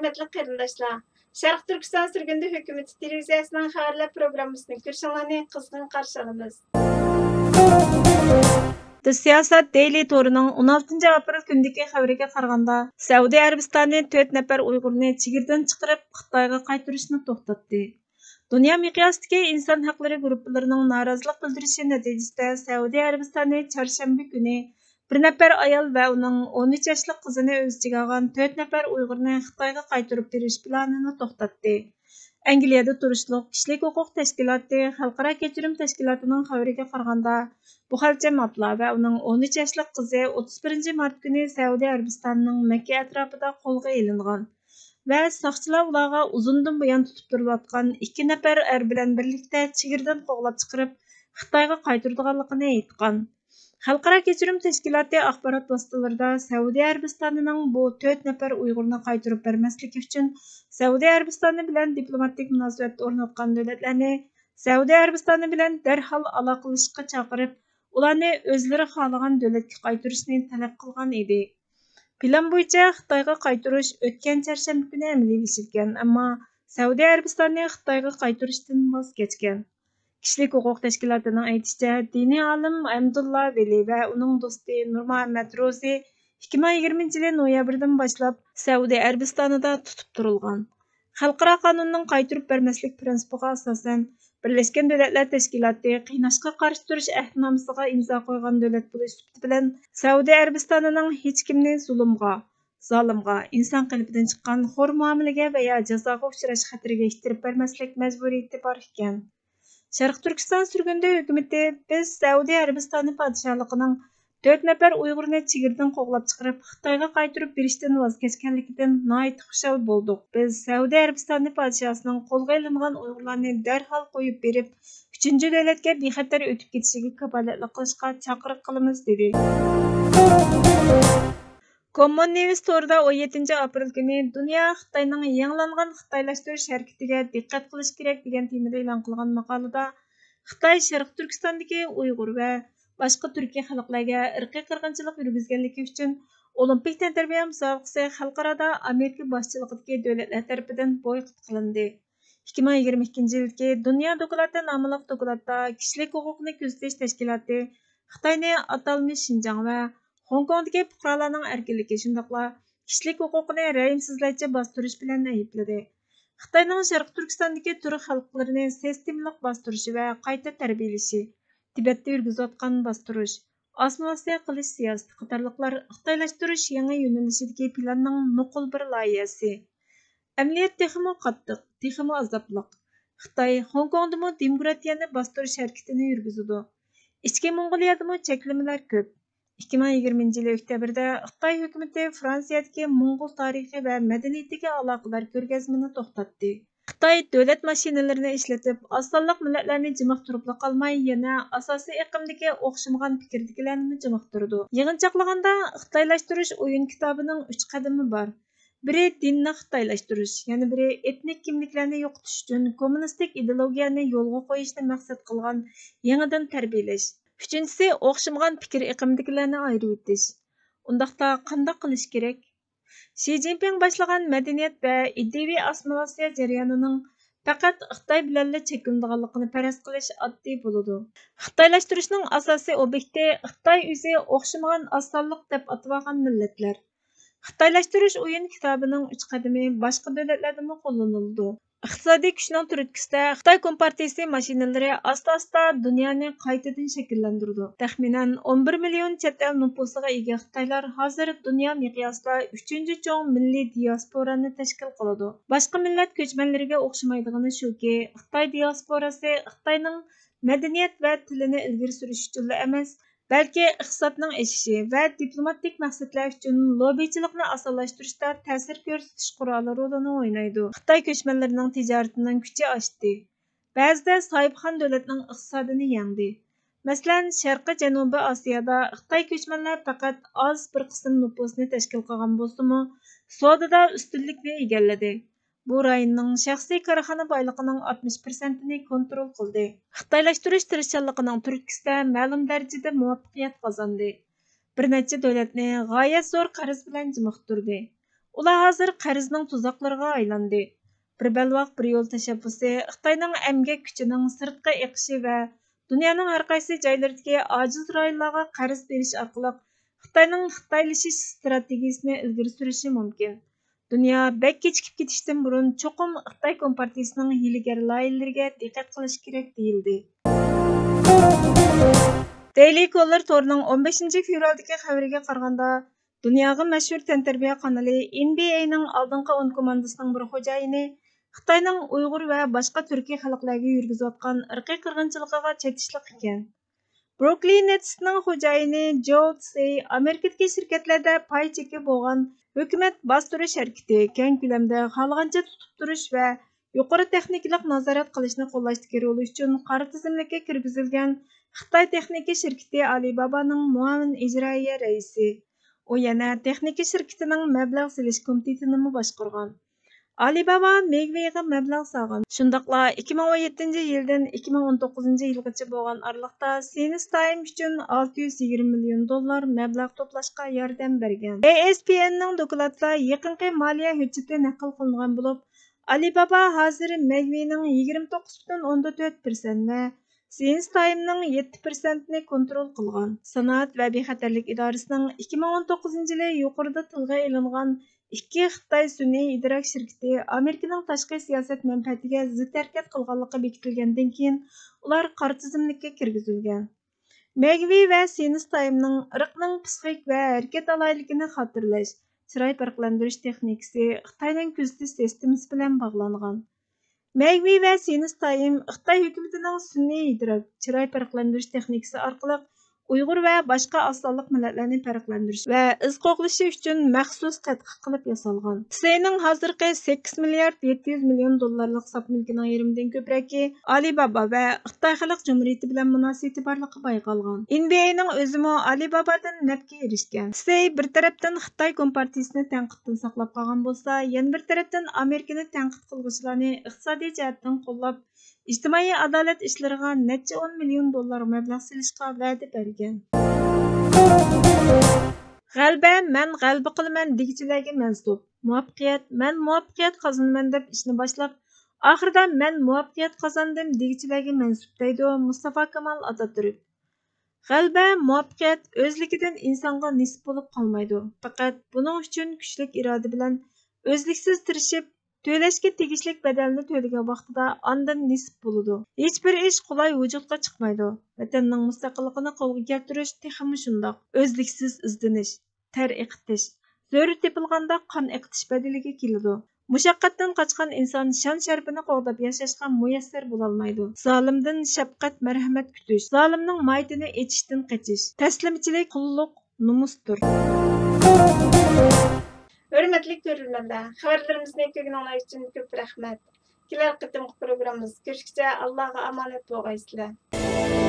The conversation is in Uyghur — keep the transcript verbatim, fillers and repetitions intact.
ھۆرمەتلىك قېرىنداشلار، شەرقىي تۈركىستان سۈرگۈندە ھۆكۈمىتى تېلېۋىزىيەسىنىڭ خەۋەرلەر پروگراممىسىنى كۆرۈشۈڭلارنى قىزغىن قارشى ئالىمىز. سىياسەت دېيلى تورىنىڭ ئون ئالتىنچى ئاپرېل كۈنىدىكى خەۋىرىگە قارىغاندا، سەئۇدى ئەرەبىستانى تۆت نەپەر ئۇيغۇرنى چېگرىدىن چىقىرىپ، خىتايغا قايتۇرۇشنى توختاتتى. دۇنيا مىقياسىدىكى ئىنسان ھەقلىرى گۇرۇپپىلىرىنىڭ نارازىلىق بىلدۈرۈشى نەتىجىسىدە، سەئۇدى ئەرەبىستانى چارشەنبە كۈنى بىر نەپەر ئايال ۋە ئۇنىڭ ئون ئۈچ ياشلىق قىزىنى ئۆز ئىچىگە ئالغان تۆت نەپەر ئۇيغۇرنى خىتايغا قايتۇرۇپ بېرىش پىلانىنى توختاتتى. ئەنگلىيەدە تۇرۇشلۇق كىشىلىك ھوقۇق تەشكىلاتى خەلقئارا كەچۈرۈم تەشكىلاتىنىڭ خەۋىرىگە قارىغاندا، بۇ خەلچەم ئابلا ۋە ئۇنىڭ ئون ئۈچ ياشلىق قىزى ئوتتۇز بىرىنچى مارت كۈنى سەئۇدى ئەرەبىستانىنىڭ مەككە ئەتراپىدا قولغا ئېلىنغان ۋە ساقچىلار ئۇلارغا ئۇزۇندىن بۇيان تۇتۇپ تۇرۇۋاتقان ئىككى نەپەر ئەر بىلەن بىرلىكتە چېگرىدىن قوغلاپ چىقىرىپ، خىتايغا قايتۇرىدىغانلىقىنى ئېيتقان. خەلقئارا كەچۈرۈم تەشكىلاتى ئاخبارات ۋاسىتىلىرىدا سەئۇدى ئەرەبىستانىنىڭ بۇ تۆت نەپەر ئۇيغۇرنى قايتۇرۇپ بەرمەسلىكى ئۈچۈن سەئۇدى ئەرەبىستانى بىلەن دىپلوماتىك مۇناسىۋەت ئورناتقان دۆلەتلەرنى سەئۇدى ئەرەبىستانى بىلەن دەرھال ئالاقىلىشىشقا چاقىرىپ، ئۇلارنى ئۆزلىرى خالىغان دۆلەتكە قايتۇرۇشنى تەلەپ قىلغان ئىدى. پىلان بويىچە خىتايغا قايتۇرۇش ئۆتكەن چارشەنبە كۈنى ئەمەلىيلىشىدىكەن، ئەمما سەئۇدى ئەرەبىستانى خىتايغا قايتۇرۇشتىن ۋاز كەچكەن. كىشىلىك ھوقۇق تەشكىلاتىنىڭ ئېيتىشىچە، دىنىي ئالىم ئەبدۇللا ۋېلى ۋە ئۇنىڭ دوستى نۇرمۇھەممەت روزى ئىككى مىڭ يىگىرمىنچى يىلى نويابىردىن باشلاپ سەئۇدى ئەرەبىستانىدا تۇتۇپ تۇرۇلغان. خەلقئارا قانۇننىڭ قايتۇرۇپ بەرمەسلىك پىرىنسىپىغا ئاساسەن، بىرلەشكەن دۆلەتلەر تەشكىلاتى قىيناشقا قارشى تۇرۇش ئەھدىنامىسىغا ئىمزا قويغان دۆلەت بولۇش سۈپىتى بىلەن سەئۇدى ئەرەبىستانىنىڭ ھېچكىمنى زۇلۇمغا، زالىمغا، ئىنسان قېلىپىدىن چىققان خور مۇئامىلىگە ۋەيا جازاغا ئۇچراش خەتىرىگە ئىتتىرىپ بەرمەسلىك مەجبۇرىيىتى بار ئىكەن. شەرقىي تۈركىستان سۈرگۈندە ھۆكۈمىتى، بىز سەئۇدى ئەرەبىستانى پادىشاھلىقىنىڭ تۆت نەپەر ئۇيغۇرنى چېگرىدىن قوغلاپ چىقىرىپ، خىتايغا قايتۇرۇپ بېرىشتىن ۋاز كەچكەنلىكىدىن ناھايىتى خۇشال بولدۇق. بىز سەئۇدى ئەرەبىستانى پادىشاھىنىڭ قولغا ئېلىنغان ئۇيغۇرلارنى دەرھال قويۇپ بېرىپ، ئۈچىنچى دۆلەتكە بىخەتەر ئۆتۈپ كېتىشىگە كاپالەتلىك قىلىشقا چاقىرىق قىلىمىز، دېدى. كوممون نېۋىس تورىدا ئون يەتتىنچى ئاپرېل كۈنى دۇنيا خىتاينىڭ يېڭىلانغان خىتايلاشتۇرۇش ھەرىكىتىگە دىققەت قىلىش كېرەك دېگەن تېمىدا ئېلان قىلغان ماقالىدا، خىتاي شەرقىي تۈركىستاندىكى ئۇيغۇر ۋە باشقا تۈركىي خەلقلەرگە ئىرقىي قىرغىنچىلىق يۈرگۈزگەنلىكى ئۈچۈن ئولىمپىك تەنتەربىيە مۇسابىقىسى خەلقئارادا ئامېرىكا باشچىلىقىدىكى دۆلەتلەر تەرىپىدىن بويكوت قىلىندى. ئىككى مىڭ يىگىرمە ئىككىنچى يىلدىكى دۇنيا دوكلاتى ناملىق دوكلاتتا كىشىلىك ھوقۇقنى كۆزىتىش تەشكىلاتى خىتاينى ئاتالمىش شىنجاڭ ۋە خوڭكوڭدىكى پۇقرالارنىڭ ئەركىنلىكى، شۇنداقلا كىشىلىك ھوقۇقىنى رەھىمسىزلەرچە باستۇرۇش بىلەن ئەيىبلىدى. خىتاينىڭ شەرقىي تۈركىستاندىكى تۈرك خەلقلىرىنى سىستېمىلىق باستۇرۇشى ۋە قايتا تەربىيەلىشى، تىبەتتە يۈرگۈزۈۋاتقان باستۇرۇش، ئاسسىمىلياتسىيە قىلىش سىياسىتى قاتارلىقلار خىتايلاشتۇرۇش يېڭى يۆنىلىشىدىكى پىلاننىڭ نوقۇل بىر لايىھەسى. ئەمەلىيەت تېخىمۇ قاتتىق، تېخىمۇ ئازابلىق. خىتاي خوڭكوڭدىمۇ دېموكراتىيەنى باستۇرۇش ھەرىكىتىنى يۈرگۈزىدۇ. ئىچكى موڭغۇلىيەدىمۇ چەكلىمىلەر كۆپ. ئىككى مىڭ يىگىرمىنچى يىلى ئۆكتەبىردە خىتاي ھۆكۈمىتى فرانسىيەدىكى موڭغۇل تارىخى ۋە مەدەنىيىتىگە ئالاقىدار كۆرگەزمىنى توختاتتى. خىتاي دۆلەت ماشىنىلىرىنى ئىشلىتىپ، ئاز سانلىق مىللەتلەرنى جىمىقتۇرۇپلا قالماي، يەنە ئاساسىي ئېقىمدىكى ئوخشىمىغان پىكىردىكىلەرنىمۇ جىمىقتۇرىدۇ. يىغىنچاقلىغاندا، خىتايلاشتۇرۇش ئويۇن كىتابىنىڭ ئۈچ قەدىمى بار. بىرى، دىننى خىتايلاشتۇرۇش، يەنە بىرى، ئېتنىك كىملىكلەرنى يوقىتىش ئۈچۈن كوممۇنىستىك ئىدېئولوگىيەنى يولغا قويۇشنى مەقسەت قىلغان يېڭىدىن تەربىيەلەش. ئۈچىنچىسى، ئوخشىمىغان پىكىر ئېقىمىدىكىلەرنى ئايرىۋېتىش. ئۇنداقتا قانداق قىلىش كېرەك؟ شى جىنپىڭ باشلىغان مەدەنىيەت ۋە ئىدىيىۋى ئاسسىمىلياتسىيە جەريانىنىڭ پەقەت خىتاي بىلەنلا چەكلىنىدىغانلىقىنى پەرەز قىلىش ئاددىي بولىدۇ. خىتايلاشتۇرۇشنىڭ ئاساسىي ئوبيېكتى خىتاي ئۆزى ئوخشىمىغان ئاز سانلىق دەپ ئاتىۋالغان مىللەتلەر. خىتايلاشتۇرۇش ئويۇن كىتابىنىڭ ئۈچ قەدىمى باشقا دۆلەتلەردىمۇ قوللىنىلىدۇ. ئىقتىسادىي كۈچنىڭ تۈرتكىسىدە خىتاي كومپارتىيىسى ماشىنىلىرى ئاستا-ئاستا دۇنيانى قايتىدىن شەكىللەندۈرىدۇ. تەخمىنەن ئون بىر مىليون چەت ئەل نوپۇسىغا ئىگە خىتايلار ھازىر دۇنيا مىقياسىدا ئۈچىنچى چوڭ مىللىي دىياسپورانى تەشكىل قىلىدۇ. باشقا مىللەت كۆچمەنلىرىگە ئوخشىمايدىغىنى شۇكى، خىتاي دىياسپوراسى خىتاينىڭ مەدەنىيەت ۋە تىلىنى ئىلگىرى سۈرۈش ئۈچۈنلا ئەمەس، بەلكى ئىقتىسادنىڭ ئېشىشى ۋە دىپلوماتىك مەقسەتلەر ئۈچۈن لوببىچىلىقنى ئاسانلاشتۇرۇشتا تەسىر كۆرسىتىش قورالى رولىنى ئوينايدۇ. خىتاي كۆچمەنلىرىنىڭ تىجارىتىنىڭ كۈچى ئاشتى. بەزىدە ساھىبخان دۆلەتنىڭ ئىقتىسادىنى يەڭدى. مەسىلەن، شەرقىي جەنۇبىي ئاسىيادا خىتاي كۆچمەنلەر پەقەت ئاز بىر قىسىم نوپۇسنى تەشكىل قىلغان بولسىمۇ، سودىدا ئۈستۈنلۈكنى ئىگىلىدى. بۇ رايوننىڭ شەخسىي كارخانا بايلىقىنىڭ ئاتمىش پىرسەنتىنى كونترول قىلدى. خىتايلاشتۇرۇش تىرىشچانلىقىنىڭ تۈرتكىسىدە مەلۇم دەرىجىدە مۇۋەپپەقىيەت قازاندى. بىر نەچچە دۆلەتنى غايەت زور قەرز بىلەن جىمىقتۇردى. ئۇلار ھازىر قەرزنىڭ تۇزاقلىرىغا ئايلاندى. بىر بەلباغ، بىر يول تەشەببۇسى خىتاينىڭ ئەمگەك كۈچىنىڭ سىرتقا ئېقىشى ۋە دۇنيانىڭ ھەر قايسى جايلىرىدىكى ئاجىز رايونلارغا قەرز بېرىش ئارقىلىق خىتاينىڭ خىتايلىشىش ئىستراتېگىيىسىنى ئىلگىرى سۈرۈشى مۇمكىن. دۇنيا بەك كېچىكىپ كېتىشتىن بۇرۇن چوقۇم خىتاي كومپارتىيىسىنىڭ ھىيلىگەر لايىھىلىرىگە دىققەت قىلىشى كېرەك، دېيىلدى. دېيلى كوللېر تورىنىڭ ئون بەشىنچى فېۋرالدىكى خەۋىرىگە قارىغاندا، دۇنياغا مەشھۇر تەنتەربىيە قانىلى ئېن بى ئەينىڭ ئالدىنقى ئون كوماندىسىنىڭ بىر خوجايىنى خىتاينىڭ ئۇيغۇر ۋە باشقا تۈركىي خەلقلەرگە يۈرگۈزۈۋاتقان ئىرقىي قىرغىنچىلىقىغا چېتىشلىق ئىكەن. بروكلىن نېتسنىڭ خوجايىنى جوۋ تسېي ئامېرىكىدىكى شىركەتلەردە پاي چېكى بولغان ھۆكۈمەت باستۇرۇش ھەرىكىتى، كەڭ كۆلەمدە خالىغانچە تۇتۇپ تۇرۇش ۋە يۇقىرى تېخنىكىلىق نازارەت قىلىشنى قوللاشتىكى رولى ئۈچۈن قارا تىزىملىككە كىرگۈزۈلگەن خىتاي تېخنىكا شىركىتى ئالىبابانىڭ مۇئاۋىن ئىجرائىيە رەئىسى. ئۇ يەنە تېخنىكا شىركىتىنىڭ مەبلەغ سېلىش كومىتېتىنىمۇ باشقۇرغان. ئالىبابا مېگۋېيغا مەبلەغ سالغان. شۇنداقلا ئىككى مىڭ ئون يەتتىنچى يىلدىن ئىككى مىڭ ئون توققۇزىنچى يىلغىچە بولغان ئارىلىقتا سىنىس تايم ئۈچۈن ئالتە يۈز يىگىرمە مىليون دوللار مەبلەغ توپلاشقا ياردەم بەرگەن. ئېئېسپىئېننىڭ دوكلاتىدا يېقىنقى مالىيە ھۆججىتى نەقىل قىلىنغان بولۇپ، ئالىبابا ھازىر مەگۋىنىڭ يىگىرمە توققۇز پۈتۈن ئوندىن تۆت پىرسەنت ۋە سىنىس تايمنىڭ يەتتە پىرسەنتىنى كونترول قىلغان. سانائەت ۋە بىخەتەرلىك ئىدارىسىنىڭ ئىككى مىڭ ئون توققۇزىنچى يىلى يۇقىرىدا تىلغا ئېلىنغان ئىككى خىتاي سۈنئىي ئىدراك شىركىتى ئامېرىكىنىڭ تاشقى سىياسەت مەنپەئەتىگە زىت ھەرىكەت قىلغانلىقى بېكىتىلگەندىن كېيىن، ئۇلار قارا تىزىملىككە كىرگۈزۈلگەن. مەگۋى ۋە سىنىس تايمنىڭ ئىرقنىڭ پسىخىك ۋە ھەرىكەت ئالاھىدىلىكىنى خاتىرىلەش، چىراي پەرقلەندۈرۈش تېخنىكىسى خىتاينىڭ كۆزىتىش سىستېمىسى بىلەن باغلانغان. مەگۋى ۋە سىنىس تايم خىتاي ھۆكۈمىتىنىڭ سۈنئىي ئىدراك، چىراي پەرقلەندۈرۈش تېخنىكىسى ئارقىلىق ئۇيغۇر ۋە باشقا ئاز سانلىق مىللەتلەرنى پەرقلەندۈرۈش ۋە ئىز قوغلىشى ئۈچۈن مەخسۇس تەتقىق قىلىپ ياسالغان. تسېينىڭ ھازىرقى سەككىز مىليارد يەتتە يۈز مىليون دوللارلىق ساپ مۈلكىنىڭ يېرىمدىن كۆپرەكى ئالىبابا ۋە خىتاي خەلق جۇمھۇرىيىتى بىلەن مۇناسىۋىتى بارلىققا باي قالغان. ئېن بى ئەينىڭ ئۆزىمۇ ئالىبابادىن نەپكە ئېرىشكەن. تسېي بىر تەرەپتىن خىتاي كومپارتىيىسىنى تەنقىدتىن ساقلاپ قالغان بولسا، يەنە بىر تەرەپتىن ئامېرىكىنى تەنقىد قىلغۇچىلارنى ئىقتىسادىي جەھەتتىن قوللاپ، ئىجتىمائىي ئادالەت ئىشلىرىغا نەچچە ئون مىليون دوللار مەبلەغ سېلىشقا ۋەدە بەرگەن. غەلىبە، مەن غەلىبە قىلىمەن دېگۈچىلەرگە مەنسۇپ. مۇۋەپپەقىيەت، مەن مۇۋەپپەقىيەت قازىنىمەن دەپ ئىشنى باشلاپ، ئاخىرىدا مەن مۇۋەپپەقىيەت قازاندىم دېگۈچىلەرگە مەنسۇپ، دەيدۇ مۇستافا كامال ئاتاتۈرك. غەلىبە، مۇۋەپپەقىيەت ئۆزلۈكىدىن ئىنسانغا نېسىپ بولۇپ قالمايدۇ. پەقەت بۇنىڭ ئۈچۈن كۈچلۈك ئىرادە بىلەن ئۈزلۈكسىز تىرىشىپ، تۆلەشكە تېگىشلىك بەدەلنى تۆلىگەن ۋاقتىدا ئاندىن نېسىپ بولىدۇ. ھېچبىر ئىش قولاي ۋۇجۇدقا چىقمايدۇ. ۋەتەننىڭ مۇستەقىللىقىنى قولغا كەلتۈرۈش تېخىمۇ شۇنداق. ئۈزلۈكسىز ئىزدىنىش، تەر ئېقىتىش، زۆرۈر تېپىلغاندا قان ئېقىتىش بەدىلىگە كېلىدۇ. مۇشەققەتتىن قاچقان ئىنسان شان-شەرىپىنى قوغداپ ياشاشقا مۇيەسسەر بولالمايدۇ. زالىمدىن شەپقەت، مەرھەمەت كۈتۈش، زالىمنىڭ ماھىيىتىنى ئېچىشتىن قېچىش، تەسلىمچىلىك، قۇللۇق، نومۇستۇر. ھۆرمەتلىك كۆرۈرمەنلەر، خەۋەرلىرىمىزنى كۆرگىنىڭلار ئۈچۈن كۆپ رەھمەت. كېلەر قېتىمقى پروگراممىمىزدا كۆرۈشكىچە ئاللاغا ئامانەت بولغايسىلەر.